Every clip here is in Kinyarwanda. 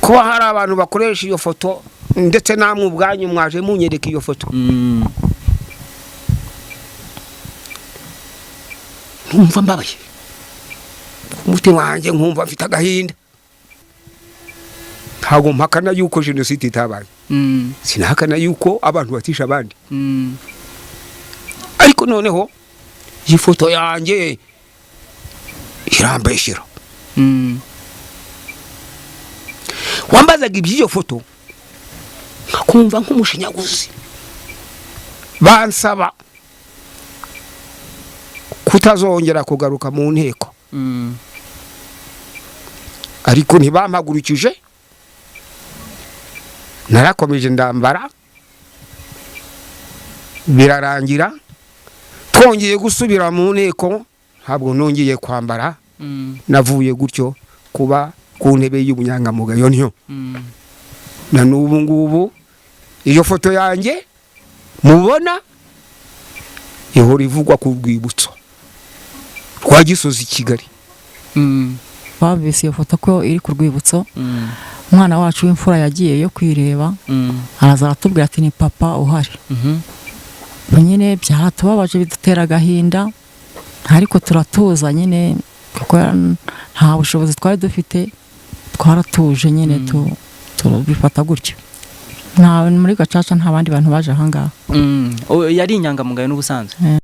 Kuba hari abantu bakoresha iyo foto, ndetse namwe ubwanyu mwaje munyereka iyo foto, nkumva mbabaye ku mutima wanjye, nkumva mfite agahinda. Ntabwo mpakana yuko jenoside itabaye, sinahakana yuko abantu batisha abandi, ariko noneho iyi foto yanjye irambeshyera. Wambazaga iby'iyo foto nkakumva nk'umushinyaguzi. Bansaba kutazongera kugaruka mu nteko, ariko ntibampagurukije. Narakomeje ndambara, birarangira twongeye gusubira mu nteko, ntabwo nongeye kwambara. Navuye gutyo kuba ku ntebe y'ubunyangamugayo ntyo. Na n'ubu ngubu iyo foto yanjye mubona ihora ivugwa ku rwibutso rwa Gisozi, Kigali. Bumvise iyo foto ko iri ku rwibutso. Umwana wacu w'imfura yagiyeyo kuyireba, araza aratubwira ati: "Ni papa uhari." Ubwo nyine byaratubabaje, bidutera agahinda, ariko turatuza nyine, kuko nta bushobozi twari dufite. Twaratuje nyine, turabifata gutyo. Nta muri gacaca, nta bandi bantu baje ahangaha. Oh, yari inyangamugayo n'ubusanzwe.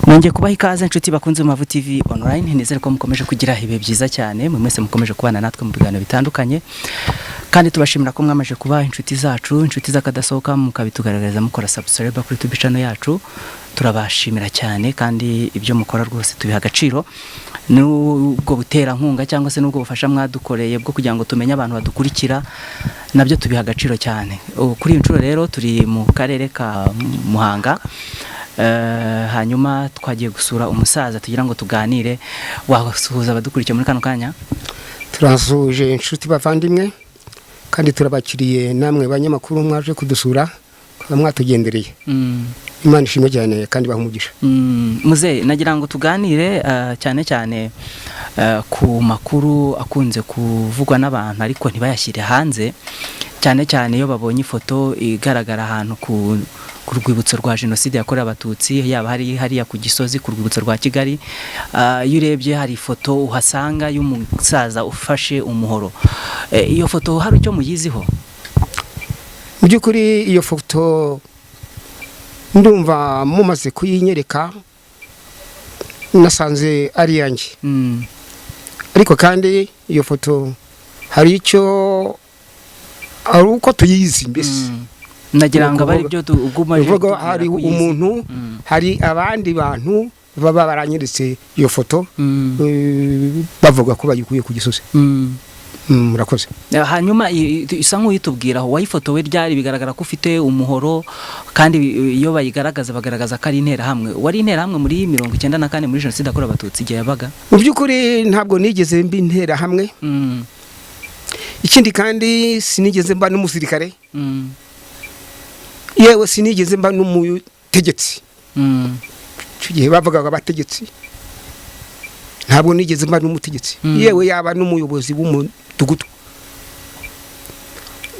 Nongeye kubaha ikaze, inshuti bakunze Mavu TV Online. Nizere ko mukomeje kugira ibihe byiza cyane, mwe mwese mukomeje kubana natwe mu biganiro bitandukanye, kandi tubashimira ko mwamaze kuba inshuti zacu, inshuti z'akadasohoka, mukabitugaragariza mukora subscribe kuri YouTube channel yacu. Turabashimira cyane, kandi ibyo mukora rwose tubiha agaciro, n'ubwo buterankunga cyangwa se n'ubwo bufasha mwadukoreye bwo kugira ngo tumenye abantu badukurikira, nabyo tubiha agaciro cyane. Ubu kuri iyi nshuro rero turi mu karere ka Muhanga. Hanyuma twagiye gusura umusaza tugira ngo tuganire. Wasuhuza abadukurikiye muri kano kanya? Turasuhuje inshuti bavandimwe, kandi turabakiriye namwe banyamakuru mwaje kudusura, kuba mwatugendereye. Imana ishimwe cyane kandi baha umugisha. Muzehe, nagira ngo tuganire cyane cyane ku makuru akunze kuvugwa n'abantu ariko ntibayashyire hanze, cyane cyane iyo babonye ifoto igaragara ahantu ku rwibutso rwa jenoside yakorewe Abatutsi, yaba hari hariya ku Gisozi ku rwibutso rwa Kigali. Iyo urebye hari ifoto uhasanga y'umusaza ufashe umuhoro. Iyo foto hari icyo muyiziho? Mu by'ukuri iyo foto ndumva mumaze kuyinyereka, nasanze ari iyanjye. Ariko kandi iyo foto hari icyo, hari uko tuyizi mbese. Nagira ngo abe ari byo ubwo umaze uvuga kutubwira hari ko uyizi. Umuntu, hari abandi bantu baba baranyeretse iyo foto, bavuga ko bayikuye ku Gisozi. Murakoze. Hanyuma isa nk'uyitubwira aho wayifotowe ryari. Bigaragara ko ufite umuhoro, kandi iyo bayigaragaza bagaragaza ko ari interahamwe. Wari interahamwe muri 94, muri jenoside yakorewe Abatutsi igihe yabaga? Mu by'ukuri ntabwo nigeze mba interahamwe. Ikindi kandi sinigeze mba n'umusirikare, yewe sinigeze mba n'umutegetsi. Icyo gihe bavugaga abategetsi, ntabwo nigeze mba n'umutegetsi, yewe yaba n'umuyobozi w'umudugudu.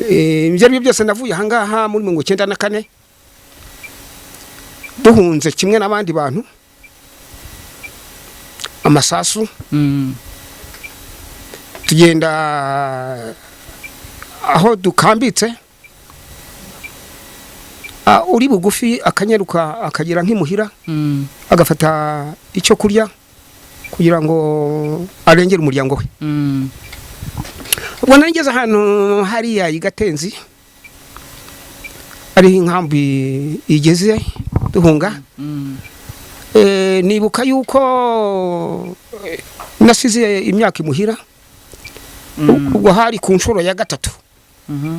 Ibyo ari byo byose, navuye ahangaha muri 94, duhunze kimwe n'abandi bantu amasasu. Tugenda aho dukambitse, uri bugufi akanyaruka akagera nk'imuhira, agafata icyo kurya kugira ngo arengere umuryango we. Ubwo nari ngeze ahantu hariya i Gatenzi, ariho inkambi igeze, duhunga. Nibuka yuko nasize imyaka imuhira. Ubwo hari ku nshuro ya gatatu.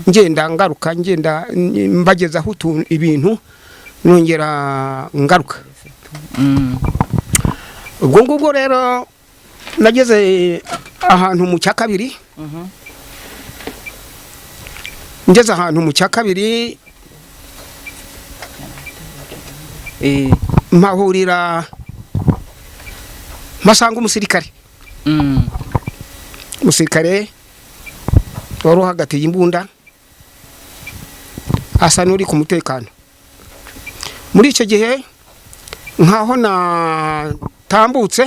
Ngenda ngaruka, ngenda mbagezaho ibintu, nongera ngaruka. Ubwo ngubwo rero nageze ahantu mu cya kabiri. Ngeze ahantu mu cya kabiri, mpahurira, mpasanga umusirikare. Umusirikare wari uhagatiye imbunda, asa n'uri ku mutekano. Muri icyo gihe nkaho natambutse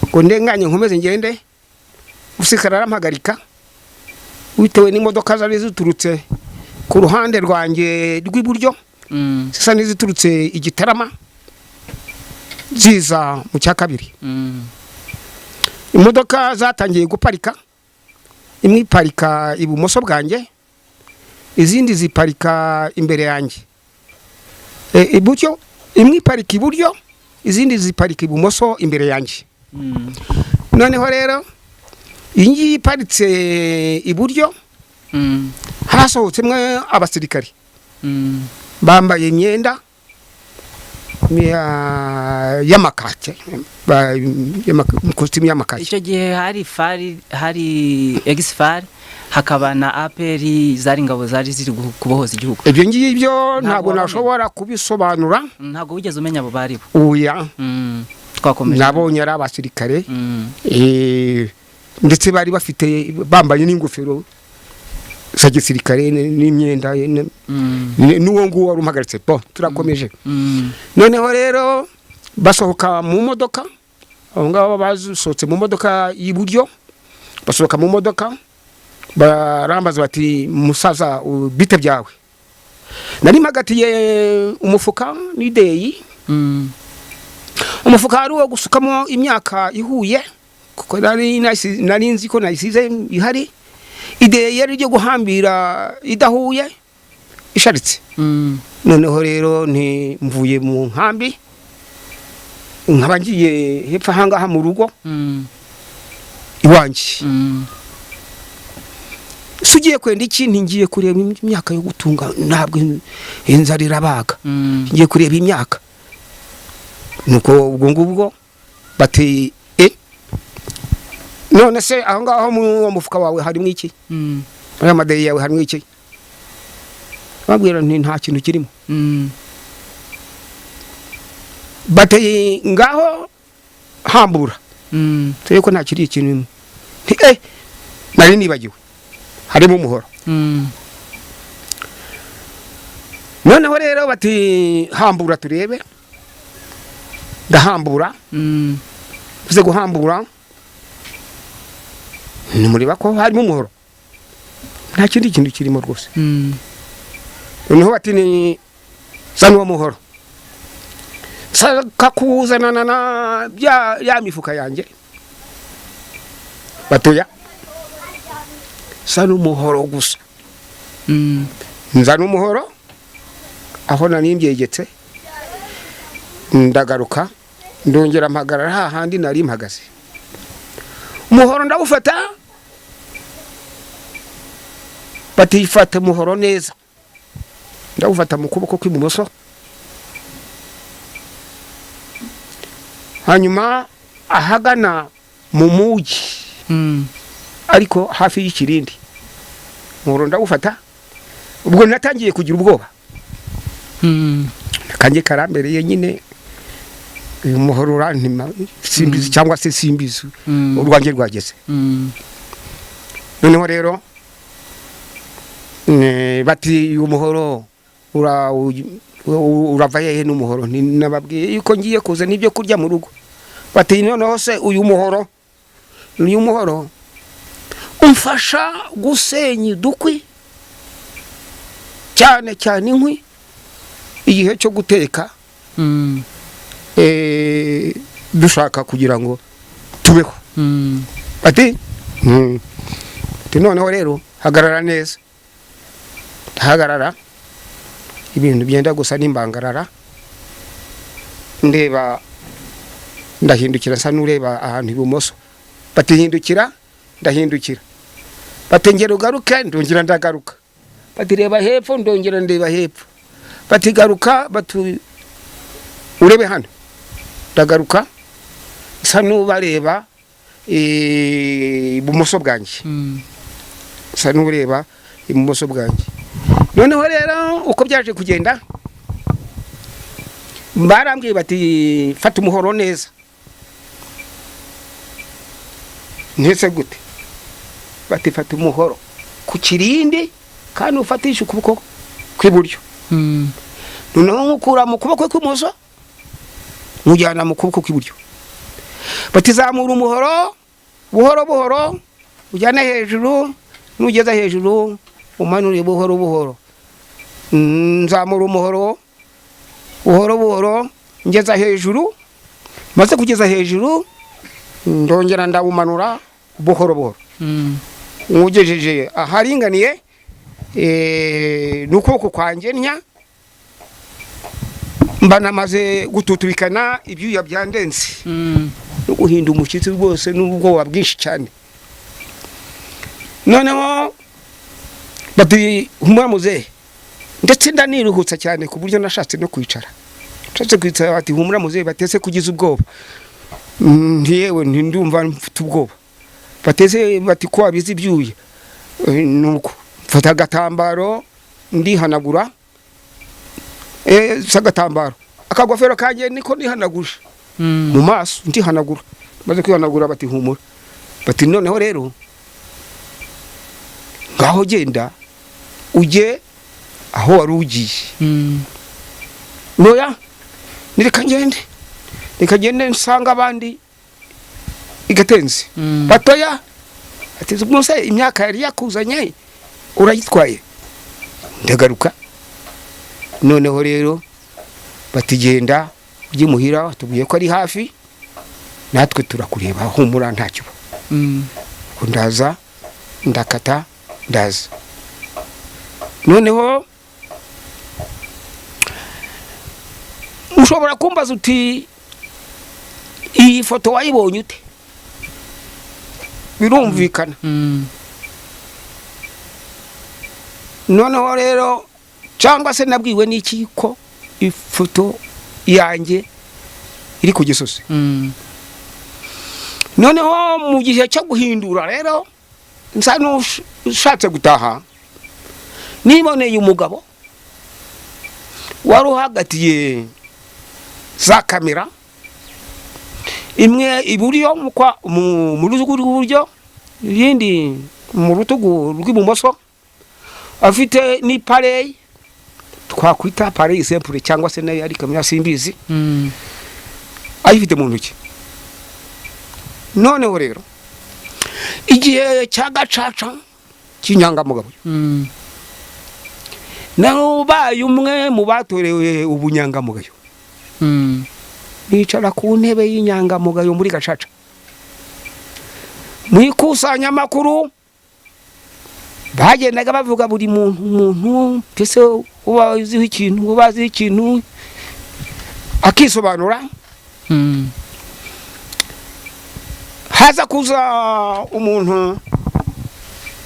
ngo ndenganye nkomeze ngende, umusirikare arampagarika bitewe n'imodoka zari ziturutse ku ruhande rwanjye rw'iburyo, zisa n'iziturutse i Gitarama ziza mu cya kabiri. Imodoka zatangiye guparika, imwe iparika ibumoso bwanjye, izindi ziparika imbere yanjye. Iburyo, imwe iparika iburyo, izindi ziparika ibumoso imbere yanjye. Noneho rero iyi ngiyi iparitse iburyo, hasohotsemo abasirikari bambaye imyenda y'amakake, kositimu y'amakake. Icyo gihe hari FAR, hari ex-FAR, hakaba na APR, zari ingabo zari ziri kubohoza igihugu. Ibyo ngibyo Ntabwo ntabwo wabamenye. nashobora kubisobanura. Ntabwo wigeze umenya abo bari bo? Oya. Twakomeje. Nabonye ari abasirikare, ndetse bari bafite, bambaye n'ingofero za gisirikare n'imyenda n'uwo nguwo wari umuhagaritse. Bo turakomeje. Noneho rero basohoka mu modoka, abo ngabo basohotse mu modoka y'iburyo, basohoka mu modoka barambaza bati: "Musaza, bite byawe?" Nari mpagatiye umufuka n'ideyi. Umufuka wari uwo gusukamo imyaka ihuye, kuko nari nzi ko nayisize ihari. Ideyi yari iryo guhambira idahuye, isharitse. Noneho rero nti mvuye mu nkambi, nkaba ngiye hepfo ahangaha mu rugo iwanjye. Se ugiye kwenda iki? Ngiye kureba imyaka yo gutunga, ntabwo inzara irabaga. Ngiye kureba imyaka. Nuko ubwo ngubwo bati: "E, none se aho ngaho mu uwo mufuka wawe harimo iki? Muri amadeyi yawe harimo iki?" Babwira nti: "Nta kintu kirimo." Bateye: "Ngaho hambura turebe ko nta kiri ikintu." Nti: "Eh, nari nibagiwe, harimo umuhoro." Noneho rero bati: "Hambura turebe." Ndahambura. Uze guhambura, nimureba ko harimo umuhoro, nta kindi kintu kirimo rwose. Noneho bati: "Ni zana uwo muhoro." Nshaka kuwuzanana na bya ya mifuka yanjye, batoya zana umuhoro gusa. Nzana umuhoro aho nari mbyegetse, ndagaruka, ndongera mpagarara hahandi nari mpagaze. Umuhoro ndawufata, batifata umuhoro neza, ndawufata mu kuboko kw'ibumoso. Hanyuma ahagana mu mugi, ariko hafi y'ikirindi, umuhoro ndawufata. Ubwo natangiye kugira ubwoba. Kanjye karambereye nyine, uyu muhoro urantima, simbizi cyangwa se simbizi urwanjye rwageze. Noneho rero bati: "Uyu muhoro urava hehe?" N'umuhoro nababwiye yuko ngiye kuza n'ibyo kurya mu rugo. Bati: "Noneho se uyu muhoro umfasha gusenya udukwi, cyane cyane inkwi, igihe cyo guteka, dushaka kugira ngo tubeho." Ati Ati: "Noneho rero hagarara neza." Ndahagarara, ibintu byenda gusa n'imbangarara, ndeba, ndahindukira, nsa n'ureba ahantu ibumoso. Bati: "Hindukira." Ndahindukira. Bati ngera ugaruke, ndongera ndagaruka. Bati reba hepfo, ndongera ndeba hepfo. Bati garuka, bati urebe hano, ndagaruka nsa n'ubareba ibumoso bwanjye, nsa n'ureba ibumoso bwanjye. Noneho rero uko byaje kugenda, barambwiye bati fata umuhoro neza. Ntese gute? Bati fata umuhoro ku kirindi kandi ufatishe ukuboko kw'iburyo. Noneho nkukura mu kuboko kw'imoso nkujyana mu kuboko kw'iburyo. Bati zamura umuhoro buhoro buhoro ujyane hejuru, nugeza hejuru umanure buhoro buhoro. Nzamura umuhoro buhoro buhoro ngeza hejuru, maze kugeza hejuru ndongera ndawumanura buhoro buhoro, nywugejeje aharinganiye n'ukuboko kwanjye ntya mba namaze gututubikana ibyuya byandenze no guhinda umushyitsi rwose n'ubwoba bwinshi cyane. Noneho bati humura muzehe, ndetse ndaniruhutsa cyane ku buryo nashatse no kwicara. Nshatse kwicara bati humura muzehe, batese kugize ubwoba? Nti yewe ntindumva mfite ubwoba. Bateze bati ko wabize ibyuya? Nuko mfata agatambaro ndihanagura, si agatambaro, akagofero kanjye niko nihanaguje mu maso, ndihanagura. Maze kwihanagura bati humura, bati noneho rero ngaho genda ujye aho wari ugiye. Noya, nireka ngende, reka ngende nsanga abandi igatenze. Batoya ati mwose imyaka yari yakuzanye urayitwaye. Ndagaruka. Noneho rero batigenda ujye muhira, tubwiye ko ari hafi natwe turakureba, humura ntacyo uba. Ubwo ndaza ndakata ndaza. Noneho ushobora kumbaza uti iyi foto wayibonye ute? Birumvikana. Noneho rero cyangwa se nabwiwe n'iki ko ifoto yanjye iri ku Gisozi? Noneho mu gihe cyo guhindura rero nsa n'ushatse gutaha, niboneye umugabo wari uhagatiye za kamera, imwe iburyo mu rutugu rw'iburyo, iyindi mu rutugu rw'ibumoso, afite n'ipareyi twakwita pareyi simple cyangwa se nayo ari kamera simbizi, ayifite mu ntoki. Noneho rero igihe cya gacaca cy'inyangamugayo, nabaye umwe mu batorewe ubunyangamugayo, nicara ku ntebe y'inyangamugayo muri gacaca. Mu ikusanyamakuru bagendaga bavuga buri muntu, umuntu mbese uba uziho ikintu, uba aziho ikintu akisobanura. Haza kuza umuntu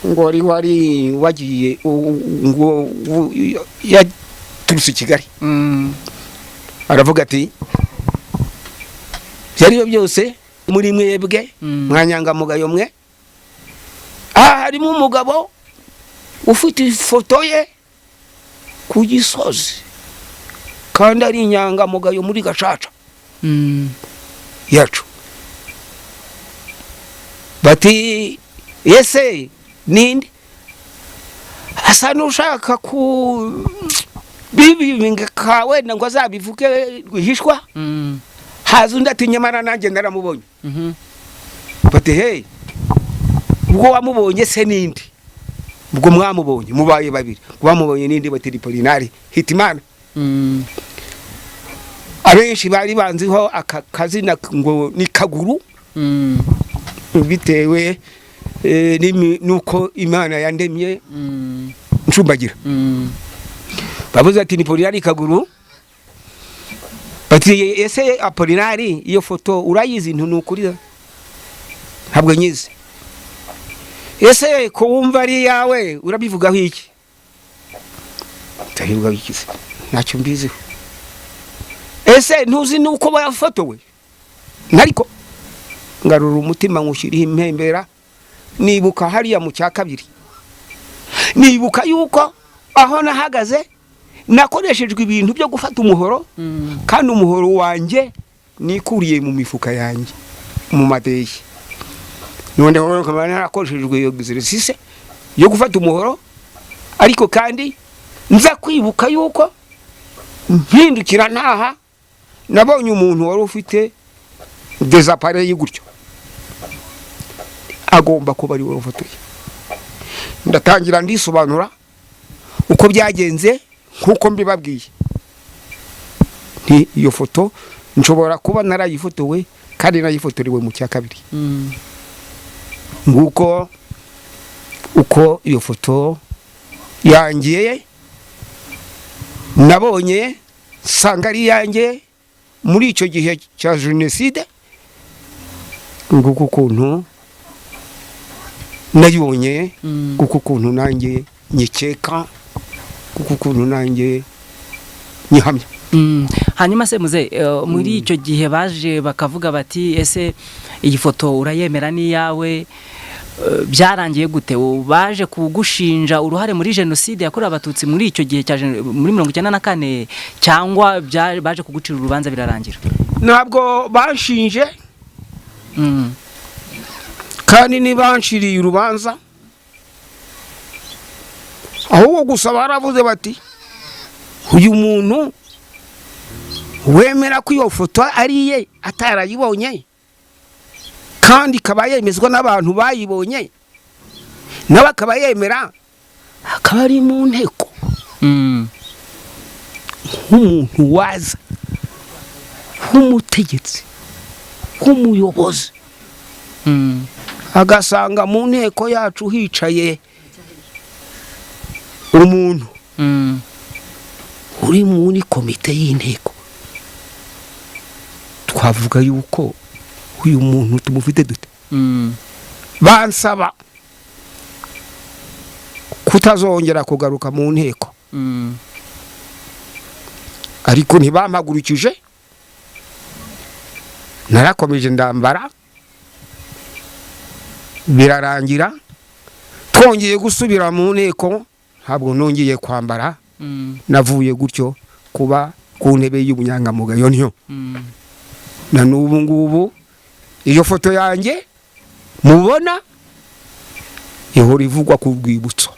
ngo wari wari wagiye ngo yaturutse i Kigali, aravuga ati ibyo ari byo byose muri mwebwe mwanyangamugayo mwe, aha harimo umugabo ufite ifoto ye ku Gisozi kandi ari inyangamugayo muri gacaca yacu. Bati ese ninde? Asa n'ushaka ku bibinga wenda ngo azabivuge rwihishwa. Haza undi ati nyamara nanjye naramubonye. Bati hey, ubwo wamubonye se ninde? Ubwo mwamubonye mubaye babiri, bamubonye ninde? Bati Apolinari Hitimana. Abenshi bari banziho aka kazina ngo ni Kaguru, bitewe nuko Imana yandemye ncumbagira. Bavuze ati ni Apolinari Kaguru. Bati ese Apolinari iyo foto urayizi? Nti ni ukuri ntabwo nyizi. Ese ko wumva ari iyawe, urabivugaho iki? Ndabivugaho iki se? Ntacyo mbiziho. Ese ntuzi nuko bafotowe? Ariko ngarura umutima, nywushyiriho impembera, nibuka hariya mu cya kabiri, nibuka yuko aho nahagaze nakoreshejwe ibintu byo gufata umuhoro, kandi umuhoro wanjye nikuriye mu mifuka yanjye mu madeyi. Noneho nkaba narakoreshejwe iyo exercice yo gufata umuhoro, ariko kandi nza kwibuka yuko mpindukira ntaha nabonye umuntu wari ufite des appareils gutyo, agomba kuba ari we ufotoye. Ndatangira ndisobanura uko byagenze nk'uko mbibabwiye, nti iyo foto nshobora kuba narayifotowe kandi nayifotorewe mu cya kabiri. Nguko uko iyo foto yanjye nabonye nsanga ari iyanjye muri icyo gihe cya jenoside. Nguko ukuntu nayibonye, nguko ukuntu nanjye nyikeka, nguko ukuntu nanjye nyihamya. Hanyuma se muze, muri icyo gihe baje bakavuga bati: "Ese iyi foto urayemera, ni iyawe?" Byarangiye gute? Baje kugushinja uruhare muri jenoside yakorewe Abatutsi muri icyo gihe cya muri 94, cyangwa baje kugucira urubanza birarangira? Ntabwo banshinje kandi ntibanshiriye urubanza, ahubwo gusa baravuze bati: "Uyu muntu wemera ko iyo foto ari iye atarayibonye, kandi ikaba yemezwa n'abantu bayibonye, nawe akaba yemera, akaba ari mu nteko, nk'umuntu waza nk'umutegetsi, nk'umuyobozi, agasanga mu nteko yacu hicaye umuntu uri muri komite y'inteko, twavuga yuko uyu muntu tumufite dute?" Bansaba kutazongera kugaruka mu nteko, ariko ntibampagurukije. Narakomeje ndambara, birarangira twongeye gusubira mu nteko ntabwo nongeye kwambara. Navuye gutyo kuba ku ntebe y'ubunyangamugayo ntyo. Na n'ubu ngubu iyo foto yanjye mubona ihora ivugwa ku rwibutso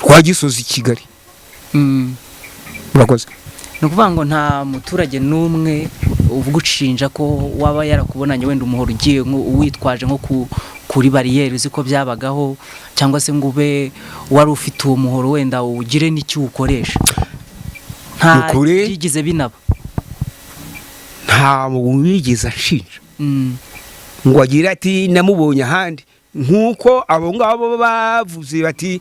rwa Gisozi, Kigali. Murakoze. Ni ukuvuga ngo nta muturage n'umwe ugunshinja ko waba yarakubonanye wenda umuhoro ugiye witwaje nko kuri bariyeri, uzi ko byabagaho, cyangwa se ngo ube wari ufite uwo muhoro wenda ugire n'icyo uwukoresha? Nta Ni ukuri. byigeze binaba? Nta wigeze anshinja ngo agire ati: "Namubonye ahandi," nk'uko abo ngabo bavuze bati: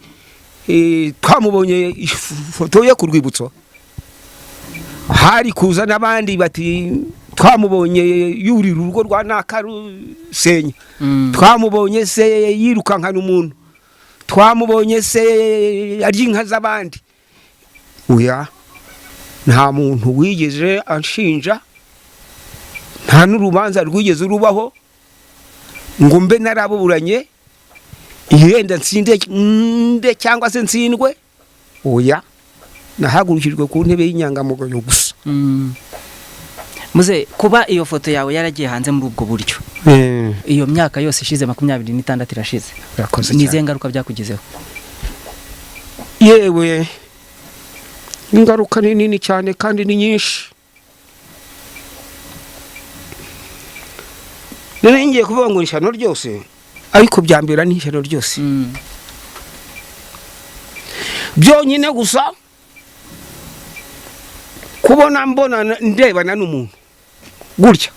"Twamubonye ifoto ye ku rwibutso." Hari kuza n'abandi bati: "Twamubonye yurira urugo rwa Nakarusenya, twamubonye se yirukankana umuntu, twamubonye se arya inka z'abandi." Oya, nta muntu wigeze anshinja, nta n'urubanza rwigeze rubaho ngo mbe narabuburanye, yenda nsinde nde cyangwa se ntsindwe. Oya, nahagurukijwe ku ntebe y'inyangamugayo gusa. Muze, kuba iyo foto yawe yaragiye hanze muri ubwo buryo, iyo myaka yose ishize, 26 irashize, Urakoze ni izihe cyane. ngaruka byakugizeho? Yewe, ingaruka ni nini cyane kandi ni nyinshi. None ngiye kuvuga ngo ishyano ryose, ariko byambera ni ishyano ryose byonyine gusa kubona mbona ndebana n'umuntu gutya.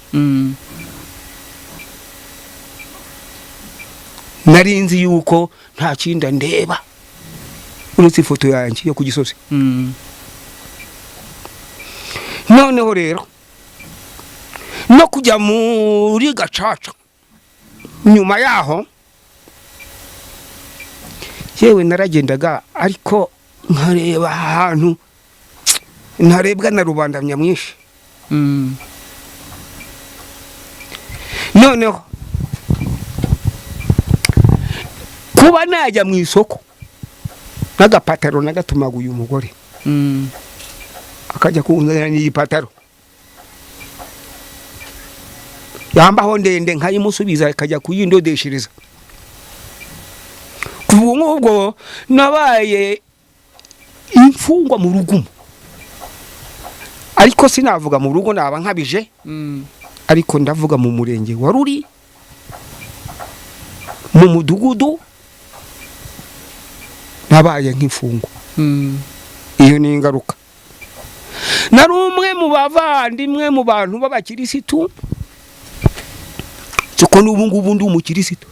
Nari nzi yuko nta kindi ndeba uretse ifoto yanjye yo ku Gisozi. Noneho rero no kujya muri gacaca nyuma yaho. Yewe, naragendaga ariko nkareba ahantu ntarebwa na rubanda nyamwinshi. Noneho kuba najya mu isoko n'agapataro nagatumaga uyu mugore akajya kunzanira n'iyi pataro, yambaho ndende nkayimusubiza akajya kuyindodeshereza. Kuva ubu ngubwo nabaye imfungwa mu rugumo, ariko sinavuga mu rugo naba nkabije, ariko ndavuga mu murenge wa Ruri, mu mudugudu, nabaye nk'imfungwa. Iyo ni ingaruka. Nari umwe mu bavandimwe, mu bantu b'abakirisitu, kuko n'ubu ngubu ndi umukirisitu.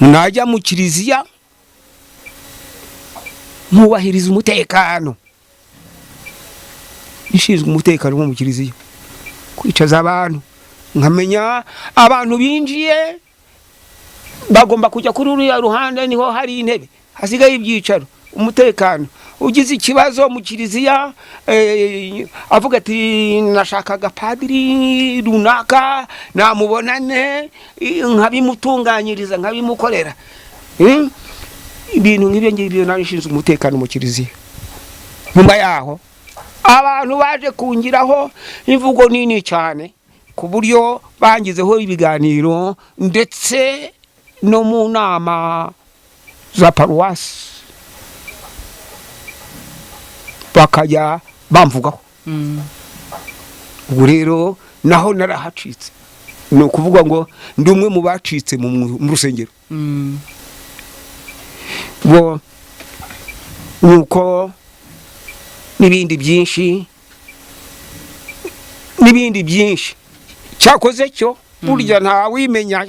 Najya mu kiliziya nkubahiriza umutekano, ishinzwe umutekano wo mu kiliziya, kwicaza abantu, nkamenya abantu binjiye bagomba kujya kuri uriya ruhande, niho hari intebe, hasigaye ibyicaro, umutekano. Ugize ikibazo mu kiliziya, avuga ati nashakaga padiri runaka namubonane, nkabimutunganyiriza, nkabimukorera. Ibintu nk'ibyo ngibyo, nari nshinzwe umutekano mu kiliziya. Nyuma yaho abantu baje kungiraho imvugo nini cyane, ku buryo bangizeho ibiganiro ndetse no mu nama za paruwasi bakajya bamvugaho. Ubwo rero naho narahacitse, ni ukuvuga ngo ndi umwe mu bacitse mu rusengero. Bo nuko n'ibindi byinshi, n'ibindi byinshi. Cyakoze cyo burya ntawimenya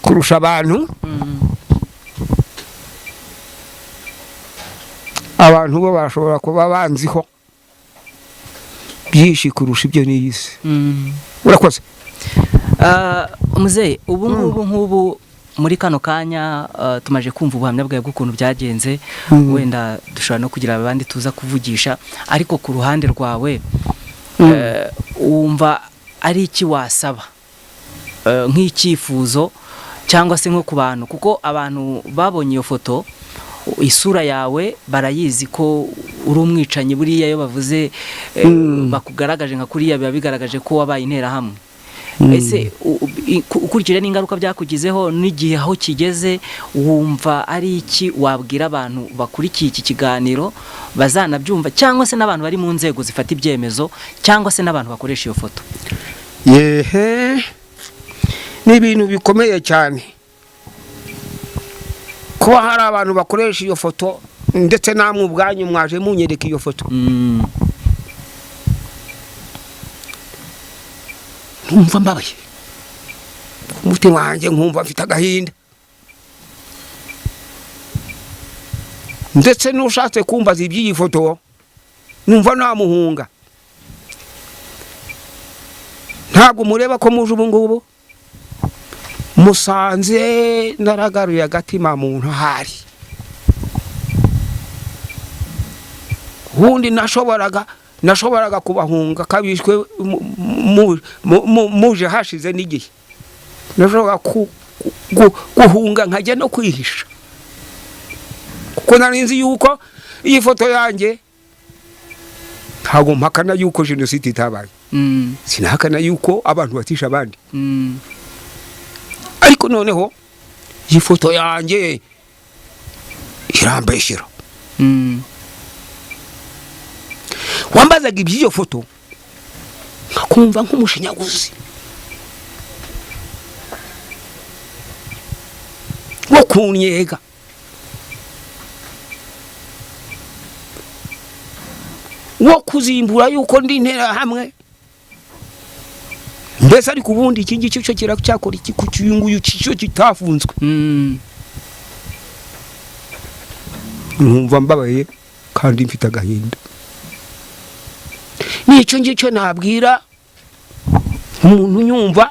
kurusha abantu. Abantu bo bashobora kuba banziho byinshi kurusha ibyo niyizi. Urakoze. Muzehe, ubu ngubu, nk'ubu muri kano kanya, tumaje kumva ubuhamya bwawe bw'ukuntu byagenze. Wenda dushobora no kugira abandi tuza kuvugisha, ariko ku ruhande rwawe, wumva ari iki wasaba, nk'icyifuzo cyangwa se nko ku bantu, kuko abantu babonye iyo foto, isura yawe barayizi ko uri umwicanyi. Buriya iyo bavuze, bakugaragaje nka kuriya, biba bigaragaje ko wabaye interahamwe. Ese ukurikije n'ingaruka byakugizeho n'igihe aho kigeze, wumva ari iki wabwira abantu bakurikiye iki kiganiro bazanabyumva, cyangwa se n'abantu bari mu nzego zifata ibyemezo, cyangwa se n'abantu bakoresha iyo foto? Yehe, ni ibintu bikomeye cyane kuba hari abantu bakoresha iyo foto, ndetse namwe ubwanyu mwaje munyereka iyo foto. Nkumva mbabaye ku mutima wanjye, nkumva mfite agahinda, ndetse n'ushatse kumbaza iby'iyi foto numva namuhunga. Ntabwo mureba ko muje ubu ngubu musanze naragaruye agatima muntu ahari. Ubundi nashoboraga kubahunga kabishwe muje hashize n'igihe, nashoboraga guhunga nkajya no kwihisha, kuko nari nzi yuko iyi foto yanjye, ntabwo mpakana yuko jenoside itabaye, sinahakana yuko abantu batisha abandi, ariko noneho iyi foto yanjye irambeshyera. Wambazaga iby'iyo foto nkakumva nk'umushinyaguzi wo kunyega. Wo kuzimbura yuko ndi interahamwe mbese. Ariko ubundi iki ngiki cyo kiracyakora iki ku cyuyu nguyu cyo kitafunzwe? Nkumva mbabaye kandi mfite agahinda. Nicyo ngicyo nabwira umuntu unyumva.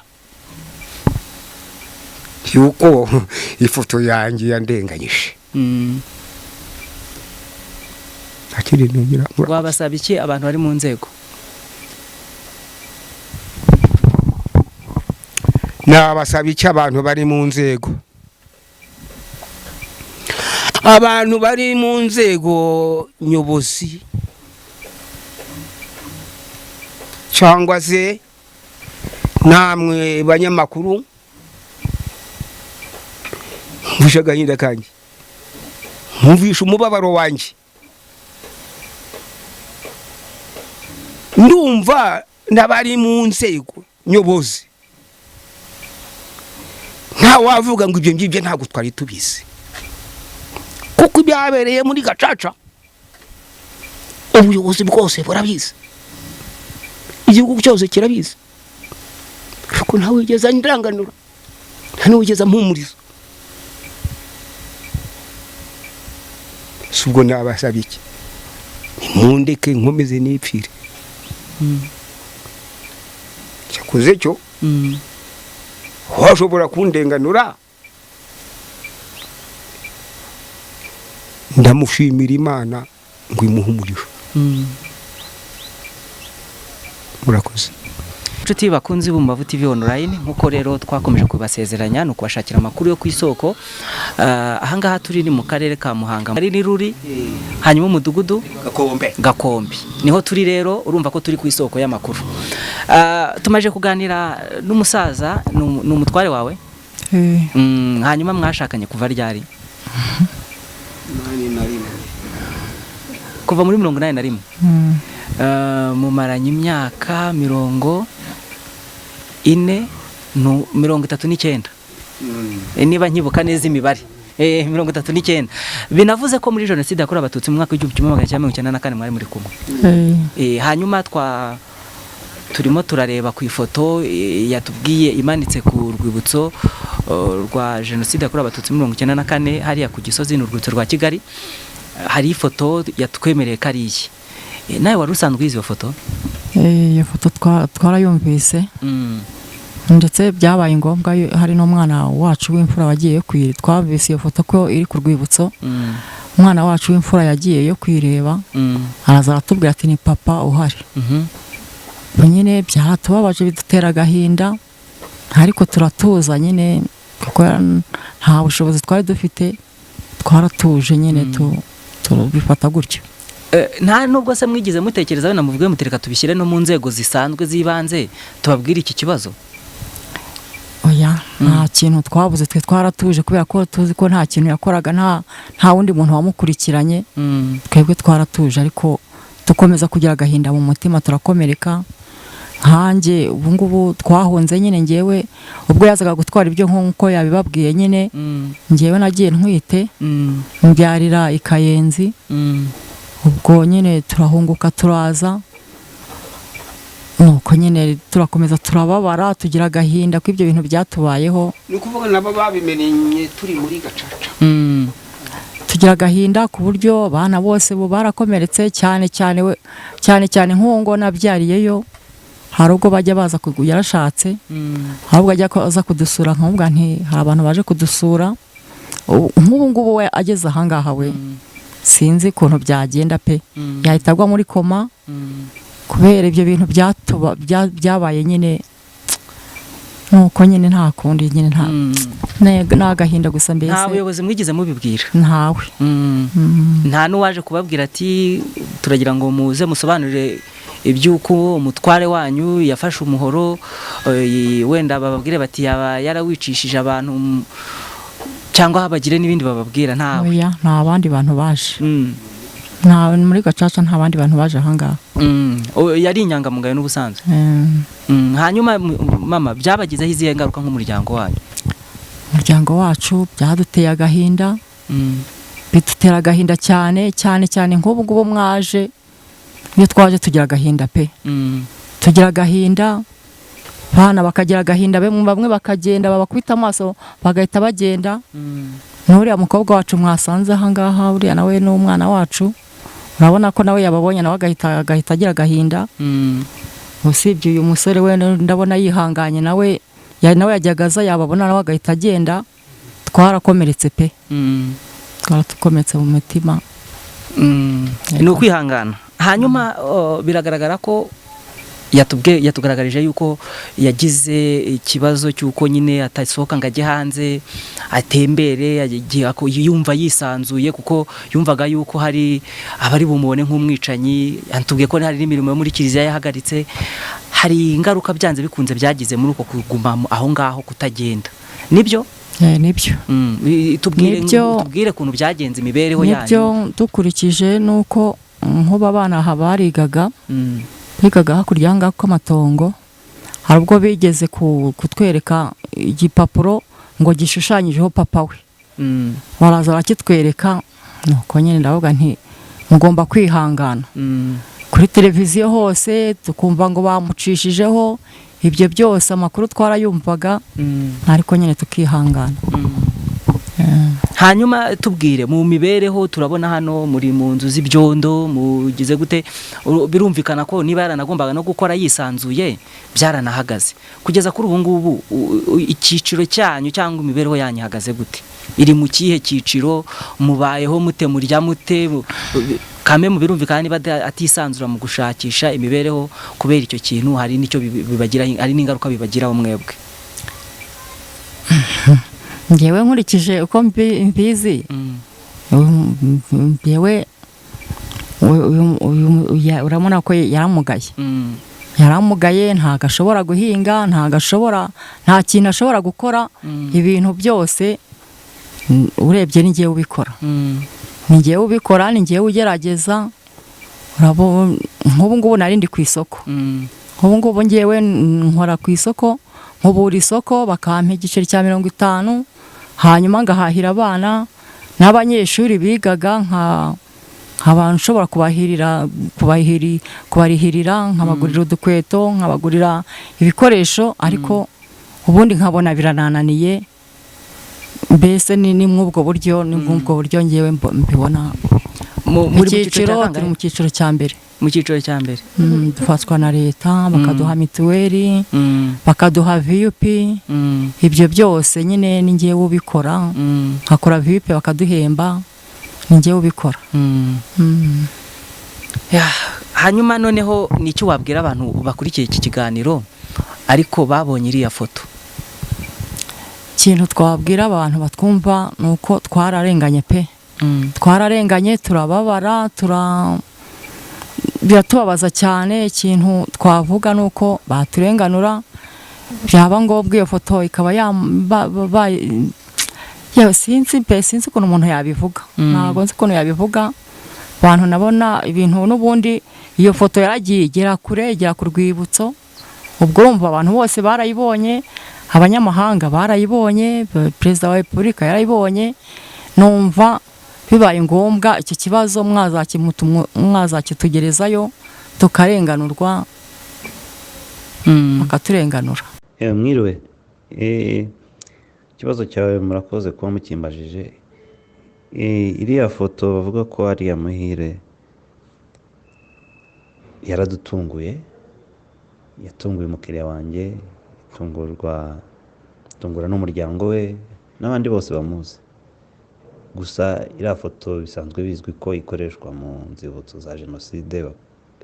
Yuko ifoto yanjye yandenganyije. Nta kindi nongera. Wabasaba iki abantu bari mu nzego? Nabasaba icyo abantu bari mu nzego? Abantu bari mu nzego nyobozi cyangwa se namwe banyamakuru, mvushe agahinda kanjye, mwumvishe umubabaro wanjye, ndumva n'abari mu nzego nyobozi nta wavuga ngo ibyo ngibyo ntabwo twari tubizi, kuko ibyabereye muri Gacaca ubuyobozi bwose burabizi, igihugu cyose kirabizi, ariko ntawe wigeze andanganura, nta n'uwigeze ampumuriza. Si ubwo nabasaba iki? Nimundeke nkomeze nipfire. Cyakoze cyo washobora kundenganura, ndamushimira Imana ngo imuhe umugisha. Murakoze. Inshuti bakunzi b'Umubavu TV online, nkuko rero twakomeje kubasezeranya ni ukubashakira amakuru yo ku isoko. Ahangaha turi ni mu karere ka Muhanga, ari ni Ruri, hanyuma umudugudu Gakombe. Gakombe niho turi. Rero urumva ko turi ku isoko y'amakuru. Tumaje kuganira n'umusaza, ni umutware wawe. Hanyuma mwashakanye kuva ryari? Kuva muri 81. Mumaranye imyaka 40, 39, niba nkibuka neza imibare, 39. Binavuze ko muri jenoside yakorewe Abatutsi mu mwaka w'1994 mwari muri kumwe. Hanyuma turimo turareba ku ifoto yatubwiye imanitse ku rwibutso rwa jenoside yakorewe Abatutsi muri 94 hariya ku Gisozi, ni urwibutso rwa Kigali. Hari ifoto yatwemereye ko ari iye. Nawe wari usanzwe uyizi iyo foto? Iyo foto twarayumvise, ndetse byabaye ngombwa hari n'umwana wacu w'imfura wagiye kuyireba. Twumvise iyo foto ko iri ku rwibutso, umwana wacu w'imfura yagiye yo kuyireba, araza aratubwira ati ni papa uhari. Nyine byaratubabaje, bidutera agahinda, ariko turatuza nyine kuko nta bushobozi twari dufite, twaratuje nyine tubifata gutyo. Nta nubwo se mwigize mutekereza wenda muvuge mutereka tubishyire no mu nzego zisanzwe z'ibanze tubabwire iki kibazo? Oya, nta kintu twabuze, twe twaratuje kubera ko tuzi ko nta kintu yakoraga, nta wundi muntu wamukurikiranye. Twebwe twaratuje, ariko dukomeza kugira agahinda mu mutima, turakomereka. Nkanjye ubu ngubu twahunze nyine, ngewe ubwo yazaga gutwara ibyo nk'uko yabibabwiye nyine, ngewe nagiye ntwite, mbyarira i Kayenzi. Ubwo nyine turahunguka turaza, nuko nyine turakomeza turababara, tugira agahinda ko ibyo bintu byatubayeho. Ni ukuvuga nabo babimenye turi muri Gacaca. Tugira agahinda ku buryo abana bose bo barakomeretse, cyane cyane we, cyane cyane nk'uwo ngo nabyariyeyo, hari ubwo bajya baza yarashatse, hari ubwo ajya aza kudusura nkamubwira nti hari abantu baje kudusura. Nk'ubu ngubu we ageze ahangaha we sinzi ukuntu byagenda pe, yahita agwa muri koma kubera ibyo bintu byabaye nyine. Nuko nyine nta kundi nyine, nta n'agahinda gusa mbese. Nta buyobozi mwigize mubibwira? Ntawe. Nta n'uwaje kubabwira ati turagira ngo muze musobanurire iby'uko umutware wanyu yafashe umuhoro, wenda bababwire bati yaba yarawicishije abantu, cyangwa bagire n'ibindi bababwira? Ntawe. Oya, nta bandi bantu baje. Nta muri Gacaca nta bandi bantu baje ahangaha. Yari inyangamugayo n'ubusanzwe. Hanyuma mama, byabagizeho izihe ngaruka nk'umuryango wanyu? Umuryango wacu byaduteye agahinda, bidutera agahinda cyane cyane cyane nk'ubu ngubu mwaje, iyo twaje tugira agahinda pe. Tugira agahinda, abana bakagira agahinda, bamwe bakagenda babakubita amaso bagahita bagenda. N'uriya mukobwa wacu mwasanze ahangaha, uriya nawe ni umwana wacu, urabona ko nawe yababonye nawe agahita agira agahinda. Usibye uyu musore we ndabona yihanganye, nawe Nawe yajyaga aza yababona nawe agahita agenda. Twarakomeretse pe, twaratukomeretse mu mitima. Ni ukwihangana. Hanyuma biragaragara ko yatugaragarije yuko yagize ikibazo cy'uko nyine atasohoka ngo ajye hanze atembere, yumva yisanzuye, kuko yumvaga yuko hari abari bumubone nk'umwicanyi. Yatubwiye ko hari n'imirimo yo muri kiliziya yahagaritse. Hari ingaruka byanze bikunze byagize muri uko kuguma aho ngaho kutagenda, nibyo? Nibyo. Tubwire ukuntu byagenze imibereho yanyu. Nibyo, dukurikije nuko nk'ubu abana aha barigaga, bigaga hakurya aha ngaha kw'amatongo, hari ubwo bigeze kutwereka igipapuro ngo gishushanyijeho papa we, baraza barakitwereka. Nuko nyine ndavuga nti mugomba kwihangana. Kuri televiziyo hose tukumva ngo bamucishijeho, ibyo byose amakuru twarayumvaga, ariko nyine tukihangana. Hanyuma tubwire mu mibereho, turabona hano muri mu nzu z'ibyondo, mugize gute? Birumvikana ko niba yaranagombaga no gukora yisanzuye byaranahagaze. Kugeza kuri ubu ngubu icyiciro cyanyu cyangwa imibereho yanyu ihagaze gute? Iri mu kihe cyiciro? Mubayeho mute? Murya mute? Kame mu birumvikana niba atisanzura mu gushakisha imibereho kubera icyo kintu, hari n'icyo bibagiraho, hari n'ingaruka bibagiraho mwebwe. Ngewe nkurikije uko mbizi, ngewe urabona ko yaramugaye, yaramugaye, ntabwo ashobora guhinga, ntabwo ashobora, nta kintu ashobora gukora. Ibintu byose urebye ni ngewe ubikora, ni ngewe ubikora, ni ngewe ugerageza. Nk'ubu ngubu nari ndi ku isoko, nk'ubu ngubu ngewe nkora ku isoko, nkubura isoko bakampa igiceri cya 50, hanyuma ngahahira abana n'abanyeshuri bigaga, nkaba nshobora kubarihirira, nkabagurira udukweto, nkabagurira ibikoresho, ariko ubundi nkabona biranananiye. Mbese ni mw'ubwo buryo, ni mw'ubwo buryo ngewe mbibona. Muri mu cyiciro cya Icyiciro turi kangahe? mu cyiciro cya mbere. Mu cyiciro cya mbere. Dufatwa na leta, bakaduha mituweli, bakaduha VUP. Ibyo byose nyine ni ngewe ubikora. Nkakora VUP bakaduhemba, ni ngewe ubikora. Ya, hanyuma noneho ni icyo wabwira abantu bakurikiye iki kiganiro ariko babonye iriya foto? Ikintu twabwira abantu batwumva ni uko twararenganye pe, twararenganye, turababara, biratubabaza cyane. Ikintu twavuga ni uko baturenganura, byaba ngombwa iyo foto ikaba yewe sinzi pe, sinzi ukuntu umuntu yabivuga. Ntabwo nzi ukuntu yabivuga. Abantu nabona ibintu n'ubundi iyo foto yaragiye igera kure, igera ku rwibutso, ubwo urumva abantu bose barayibonye, abanyamahanga barayibonye, perezida wa repubulika yarayibonye. Numva bibaye ngombwa icyo kibazo mwazakitugerezayo tukarenganurwa, bakaturenganura. Mwiriwe. Ikibazo cyawe murakoze kuba mukimbajije. Iriya foto bavuga ko ari iya Muhire yaradutunguye, yatunguye umukiriya wanjye, itungura n'umuryango we n'abandi bose bamuzi. Gusa iriya foto bisanzwe bizwi ko ikoreshwa mu nzibutso za jenoside,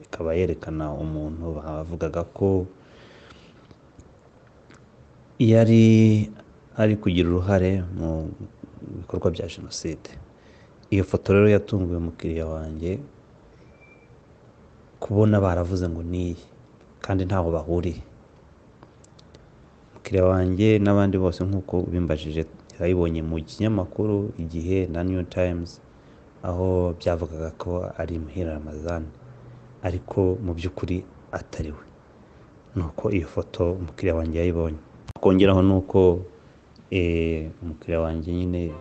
ikaba yerekana umuntu bavugaga ko yari ari kugira uruhare mu bikorwa bya jenoside. Iyo foto rero yatunguye umukiriya wanjye kubona baravuze ngo niye kandi ntaho bahuriye. Umukiriya wanjye n'abandi bose nk'uko ubimbajije yarayibonye mu kinyamakuru Igihe na New Times, aho byavugaga ko ari Muhire Ramadhan, ariko mu by'ukuri atari we. Nuko iyo foto umukiriya wanjye yayibonye. Kongeraho nuko umukiriya wanjye nyine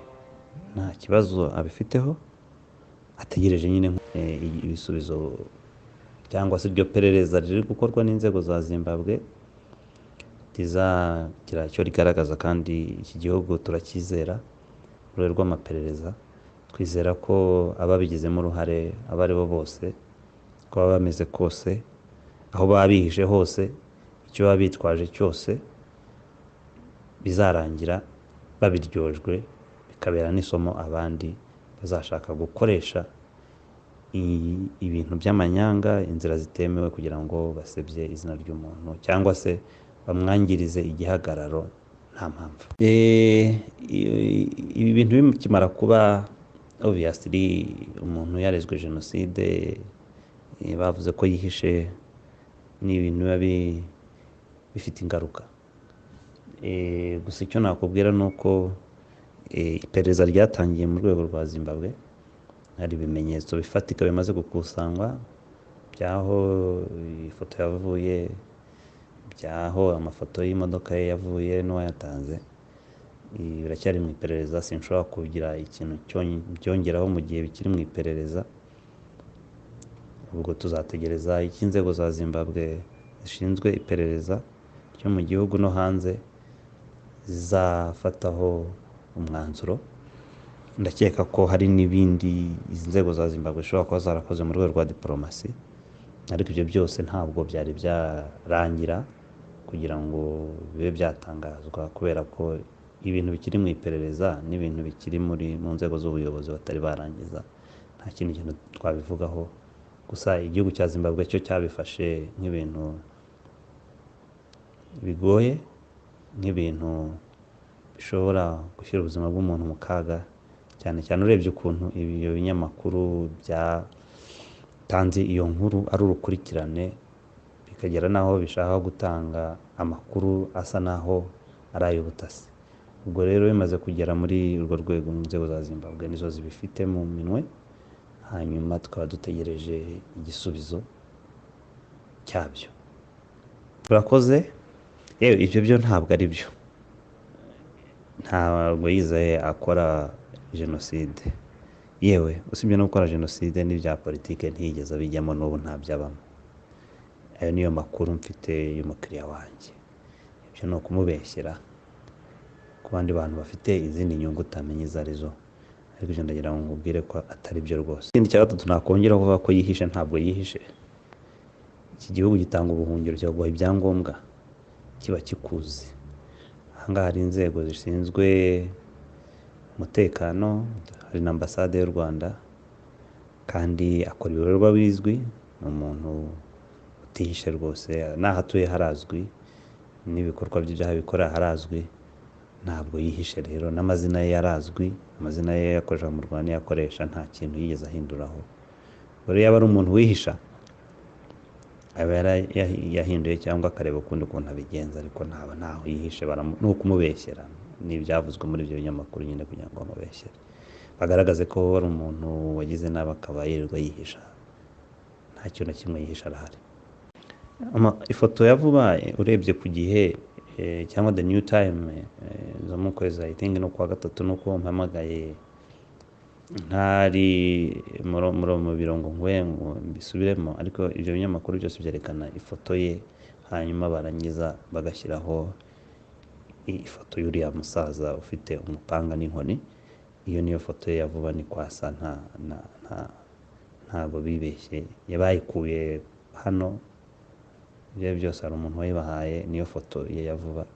nta kibazo abifiteho, ategereje nyine ibisubizo cyangwa se iryo perereza riri gukorwa n'inzego za Zimbabwe rizagira icyo rigaragaza, kandi iki gihugu turacyizera mu rwego rw'amaperereza. Twizera ko ababigizemo uruhare abo ari bo bose, uko baba bameze kose, aho baba bihishe hose, icyo baba bitwaje cyose, bizarangira babiryojwe, bikabera n'isomo abandi bazashaka gukoresha ibintu by'amanyanga, inzira zitemewe, kugira ngo basebye izina ry'umuntu cyangwa se bamwangirize igihagararo nta mpamvu. Ibi bintu bikimara kuba, obviously umuntu yarezwe jenoside, bavuze ko yihishe, ni ibintu biba bifite ingaruka. Gusa icyo nakubwira ni uko iperereza ryatangiye mu rwego rwa Zimbabwe, hari ibimenyetso bifatika bimaze gukusanywa by'aho ifoto yavuye, by'aho amafoto y'imodoka ye yavuye n'uwayatanze. Biracyari mu iperereza, sinshobora kugira ikintu byongeraho mu gihe bikiri mu iperereza. Ubwo tuzategereza icyo inzego za Zimbabwe zishinzwe iperereza ryo mu gihugu no hanze zizafataho umwanzuro. Ndakeka ko hari n'ibindi izi nzego za Zimbabwe zishobora kuba zarakoze mu rwego rwa diporomasi, ariko ibyo byose ntabwo byari byarangira kugira ngo bibe byatangazwa, kubera ko ibintu bikiri mu iperereza n'ibintu bikiri mu nzego z'ubuyobozi batari barangiza, nta kindi kintu twabivugaho. Gusa igihugu cya Zimbabwe cyo cyabifashe nk'ibintu bigoye, nk'ibintu bishobora gushyira ubuzima bw'umuntu mu kaga, cyane cyane urebye ukuntu ibyo binyamakuru byatanze iyo nkuru ari urukurikirane, bikagera n'aho bishaka gutanga amakuru asa n'aho ari ay'ubutasi. Ubwo rero bimaze kugera muri urwo rwego, inzego za Zimbabwe nizo zibifite mu minwe, hanyuma tukaba dutegereje igisubizo cyabyo. Urakoze. Yewe, ibyo byo ntabwo ari byo, ntabwo yizeye akora jenoside. Yewe, usibye no gukora jenoside n'ibya politike ntiyigeze abijyamo, n'ubu ntabyabamo. Ayo niyo makuru mfite y'umukiriya wanjye. Ibyo ni ukumubeshyera ku bandi bantu bafite izindi nyungu utamenya izo arizo, ariko ibyo ndagira ngo nkubwire ko atari byo rwose. Ikindi cya gatatu nakongera kuvuga ko yihishe, ntabwo yihishe. Iki gihugu gitanga ubuhungiro, kikaguha ibyangombwa, kiba kikuzi. Aha ngaha hari inzego zishinzwe umutekano, hari na ambasade y'u Rwanda, kandi akora ibikorwa bizwi, ni umuntu utihishe rwose, n'aho atuye harazwi, n'ibikorwa by'ibyaha bikora harazwi, ntabwo yihishe rero. N'amazina ye yarazwi, amazina ye yakoresha mu Rwanda yakoresha, nta kintu yigeze ahinduraho. Rero yaba ari umuntu wihisha aba yahinduye cyangwa akareba ukundi kuntu abigenza, ariko ntaba ntaho yihishe, ni ukumubeshyera. Ni ibyavuzwe muri ibyo binyamakuru nyine kugira ngo bamubeshyere, bagaragaze ko ari umuntu wagize nabi akaba yirirwa yihisha. Nta kintu na kimwe yihisha, arahari. Ifoto ya vuba urebye ku Gihe cyangwa The New Time zo mu kwezi, I think no kuwa gatatu, nuko mpamagaye ntari mu biro ngo ngwe ngo mbisubiremo, ariko ibyo binyamakuru byose byerekana ifoto ye, hanyuma barangiza bagashyiraho ifoto y'uriya musaza ufite umupanga n'inkoni. Iyo niyo foto ye ya vuba, ni kwasa, ntabwo bibeshye, yabayikuye hano. Ibyo byose hari umuntu wayibahaye, niyo foto ye ya vuba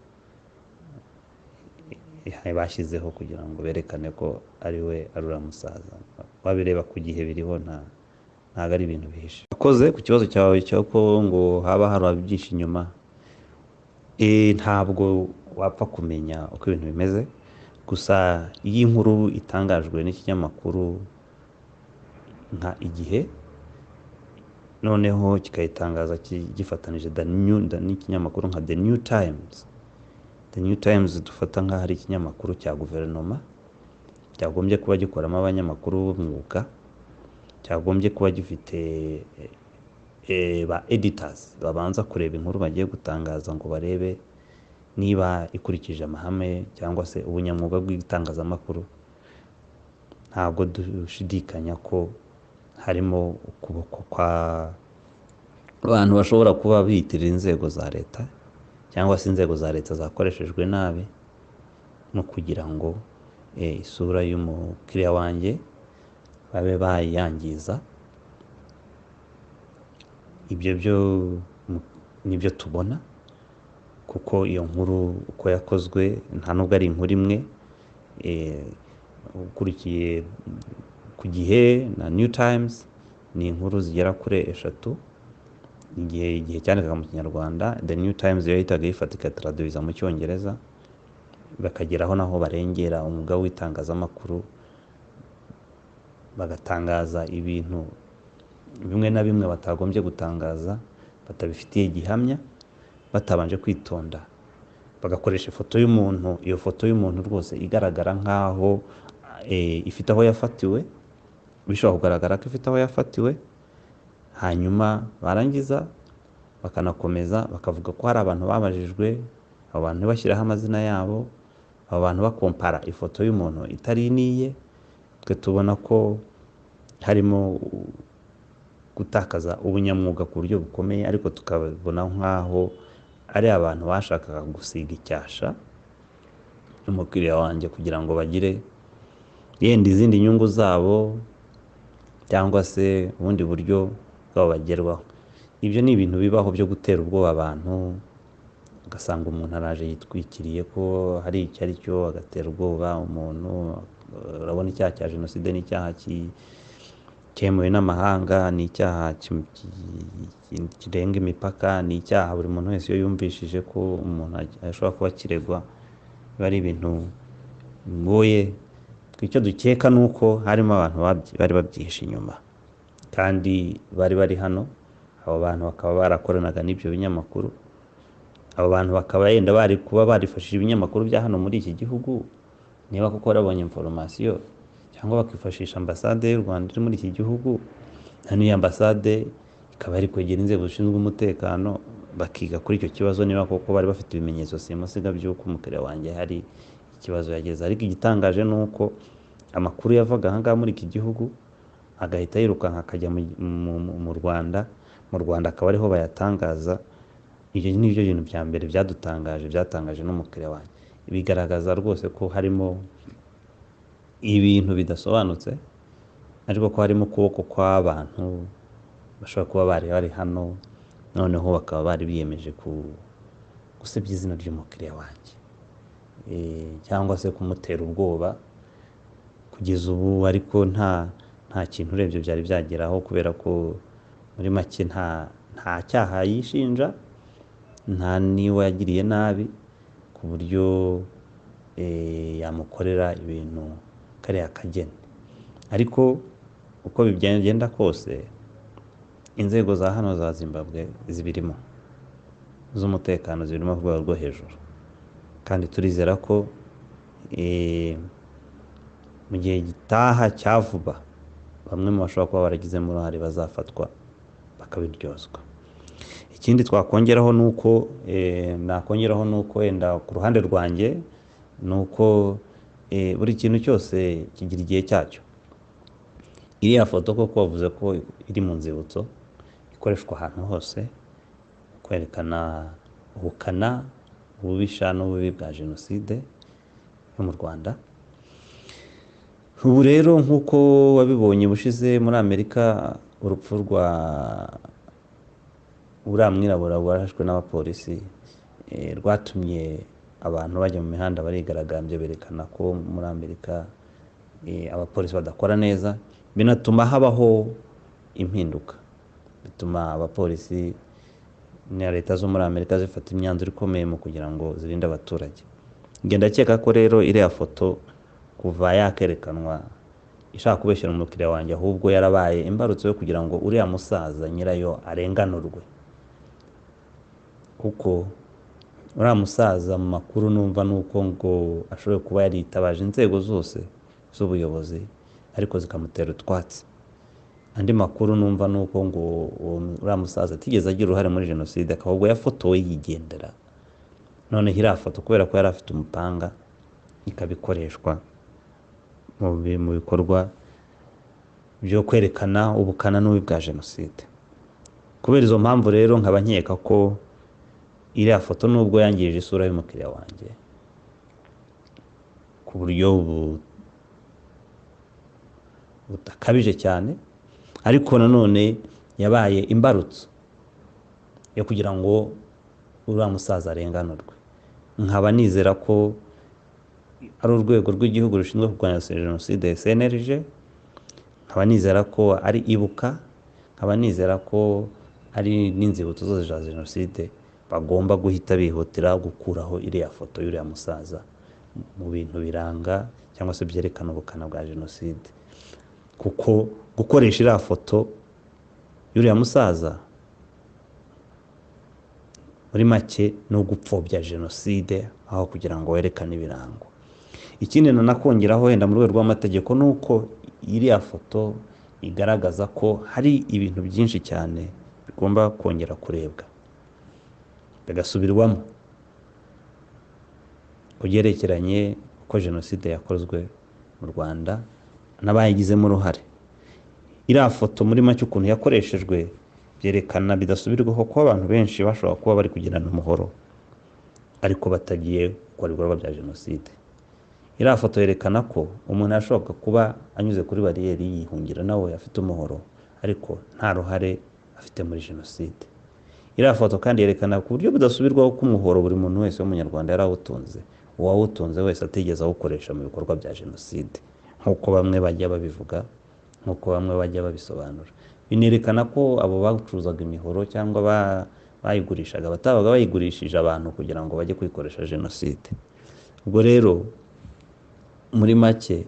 bashyizeho kugira ngo berekane ko ari we, ari uriya musaza. Wabireba ku Gihe biriho, ntabwo ari ibintu bihishe. Akoze ku kibazo cyawe cy'uko ngo haba hari ababyishe inyuma, ntabwo wapfa kumenya uko ibintu bimeze. Gusa iyo inkuru itangajwe n'ikinyamakuru nka Igihe, noneho kikayitangaza gifatanije n'ikinyamakuru nka The New Times, The New Times dufata nk'aho ari ikinyamakuru cya guverinoma, cyagombye kuba gikoramo abanyamakuru b'umwuga, cyagombye kuba gifite ba editors babanza kureba inkuru bagiye gutangaza ngo barebe niba ikurikije amahame cyangwa se ubunyamwuga bw'itangazamakuru. Ntabwo dushidikanya ko harimo ukuboko kwa abantu bashobora kuba biyitirira inzego za leta, cyangwa se inzego za leta zakoreshejwe nabi no kugira ngo isura y'umukiriya wanjye babe bayangiza. Ibyo byo nibyo tubona. Kuko iyo nkuru uko yakozwe nta nubwo ari inkuru imwe. Ukurikiye ku Gihe na New Times, ni inkuru zigera kuri eshatu. Igihe cyandikaga mu Kinyarwanda, The New Times yo yahitaga yifata ikataraduwiza mu Cyongereza, bakageraho naho barengera umwuga w'itangazamakuru, bagatangaza ibintu bimwe na bimwe batagombye gutangaza, batabifitiye gihamya, batabanje kwitonda, bagakoresha ifoto y'umuntu. Iyo foto y'umuntu rwose igaragara nk'aho ifite aho yafatiwe, bishobora kugaragara ko ifite aho yafatiwe. Hanyuma barangiza bakanakomeza bakavuga ko hari abantu babajijwe, abo bantu ntibashyireho amazina yabo, abo bantu bakompara ifoto y'umuntu itari niye. Twe tubona ko harimo gutakaza ubunyamwuga ku buryo bukomeye, ariko tukabona nk'aho ari abantu bashakaga gusiga icyasha umukiriya wanjye kugira ngo bagire yenda izindi nyungu zabo cyangwa se ubundi buryo bwabo bagerwaho. Ibyo ni ibintu bibaho byo gutera ubwoba abantu, ugasanga umuntu araje yitwikiriye ko hari icyo ari cyo, agatera ubwoba umuntu. Urabona, icyaha cya jenoside ni icyaha cyemewe n'amahanga, ni icyaha kirenga imipaka, ni icyaha buri muntu wese iyo yumvishije ko umuntu ashobora kuba akiregwa, biba ari ibintu bigoye. Icyo dukeka ni uko harimo abantu bari babyihishe inyuma kandi bari bari hano, abo bantu bakaba barakoranaga n'ibyo binyamakuru, abo bantu bakaba yenda bari kuba barifashishije ibinyamakuru bya hano muri iki gihugu niba koko barabonye information, cyangwa bakifashisha ambasade y'u Rwanda iri muri iki gihugu, n'iyo ambasade ikaba iri kwegera inzego zishinzwe umutekano, bakiga kuri icyo kibazo niba koko bari bafite ibimenyetso simusiga by'uko umukiriya wanjye hari ikibazo yageze. Ariko igitangaje ni uko amakuru yavaga aha ngaha muri iki gihugu agahita yirukanka akajya mu Rwanda, mu Rwanda akaba ariho bayatangaza. Ibyo ni byo bintu bya mbere byadutangaje, byatangaje n'umukiriya wanjye. Bigaragaza rwose ko harimo ibintu bidasobanutse, ariko ko harimo ukuboko kw'abantu bashobora kuba bari bari hano, noneho bakaba bari biyemeje gusebya izina ry'umukiriya wanjye, cyangwa se kumutera ubwoba kugeza ubu. Ariko nta kintu urebye byari byageraho, kubera ko muri make nta cyaha yishinja, nta niwe yagiriye nabi ku buryo yamukorera ibintu kariya kageni. Ariko uko bigenda kose, inzego za hano za Zimbabwe zibirimo z'umutekano, zirimo ku rwego rwo hejuru, kandi turizera ko mu gihe gitaha cya vuba bamwe mu bashobora kuba baragizemo uruhare bazafatwa bakabiryozwa. Ikindi twakongeraho ni uko nakongeraho ni uko wenda ku ruhande rwanjye ni uko buri kintu cyose kigira igihe cyacyo. Iriya foto koko bavuze ko iri mu nzibutso, ikoreshwa ahantu hose kwerekana ubukana, ububisha n'ububi bwa jenoside yo mu Rwanda. Ubu rero nk'uko wabibonye bushize muri Amerika, urupfu rwa uriya mwirabura warashwe n'abapolisi rwatumye abantu bajya mu mihanda barigaragambya, berekana ko muri Amerika abapolisi badakora neza, binatuma habaho impinduka, bituma abapolisi na leta zo muri Amerika zifata imyanzuro ikomeye mu kugira ngo zirinde abaturage. Njye ndakeka ko rero iriya foto kuva yakerekanwa ishaka kubeshyira umukiriya wanjye, ahubwo yarabaye imbarutso yo kugira ngo uriya musaza nyirayo arenganurwe, kuko uriya musaza mu makuru numva ni uko ngo ashoboye kuba yaritabaje inzego zose z'ubuyobozi ariko zikamutera utwatsi. Andi makuru numva ni uko ngo uriya musaza atigeze agira uruhare muri jenoside, ahubwo yafotowe yigendera. Noneho iriya foto kubera ko yari afite umupanga ikabikoreshwa mu bikorwa byo kwerekana ubukana n'ububi bwa jenoside. Kubera izo mpamvu rero nkaba nkeka ko iriya foto nubwo yangirije isura y'umukiriya wanjye ku buryo butakabije cyane, ariko nanone yabaye imbarutso yo kugira ngo Uriya musaza arenganurwe. Nkaba nizera ko ari urwego rw'igihugu rushinzwe kurwanya jenoside, CNLG, nkaba nizera ko ari Ibuka, nkaba nizera ko ari n'inzibutso zose za jenoside, bagomba guhita bihutira gukuraho iriya foto y'uriya musaza mu bintu biranga cyangwa se byerekana ubukana bwa jenoside, kuko gukoresha iriya foto y'uriya musaza muri make ni ugupfobya jenoside aho kugira ngo werekane ibirango. Ikindi nanakongeraho wenda mu rwego rw'amategeko ni uko iriya foto igaragaza ko hari ibintu byinshi cyane bigomba kongera kurebwa bigasubirwamo ku byerekeranye uko jenoside yakozwe mu Rwanda n'abayigizemo uruhare. Iriya foto muri make ukuntu yakoreshejwe byerekana bidasubirwaho ko abantu benshi bashobora kuba bari kugendana umuhoro ariko batagiye gukora ibikorwa bya jenoside. Iriya foto yerekana ko umuntu yashoboka kuba anyuze kuri bariyeri yihungira nawe afite umuhoro ariko nta ruhare afite muri jenoside. Iriya foto kandi yerekana ku buryo budasubirwaho ko umuhoro buri muntu wese w'umunyarwanda yarawutunze, uwawutunze wese atigeze awukoresha mu bikorwa bya jenoside nk'uko bamwe bajya babivuga, nk'uko bamwe bajya babisobanura. Binerekana ko abo bacuruzaga imihoro cyangwa bayigurishaga batabaga bayigurishije abantu kugira ngo bajye kuyikoresha jenoside. Ubwo rero muri make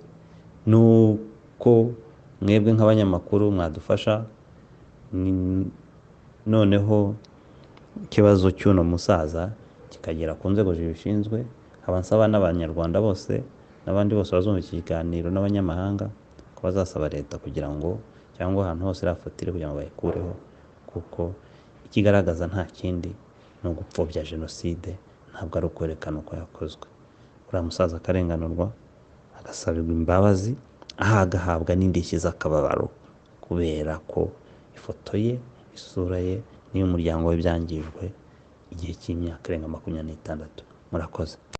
ni uko mwebwe nk'abanyamakuru mwadufasha, noneho ikibazo cy'uno musaza kikagera ku nzego zibishinzwe. Nkaba nsaba n'abanyarwanda bose n'abandi bose bazumva iki kiganiro n'abanyamahanga ko bazasaba leta kugira ngo cyangwa ahantu hose irafatire kugira ngo bayikureho, kuko ikigaragaza nta kindi ni ugupfobya jenoside, ntabwo ari ukwerekana uko yakozwe. Uriya musaza akarenganurwa, agasabirwa imbabazi, aha agahabwa n'indishyi z'akababaro kubera ko ifoto ye, isura ye n'iy'umuryango we byangijwe igihe cy'imyaka irenga 26. Murakoze.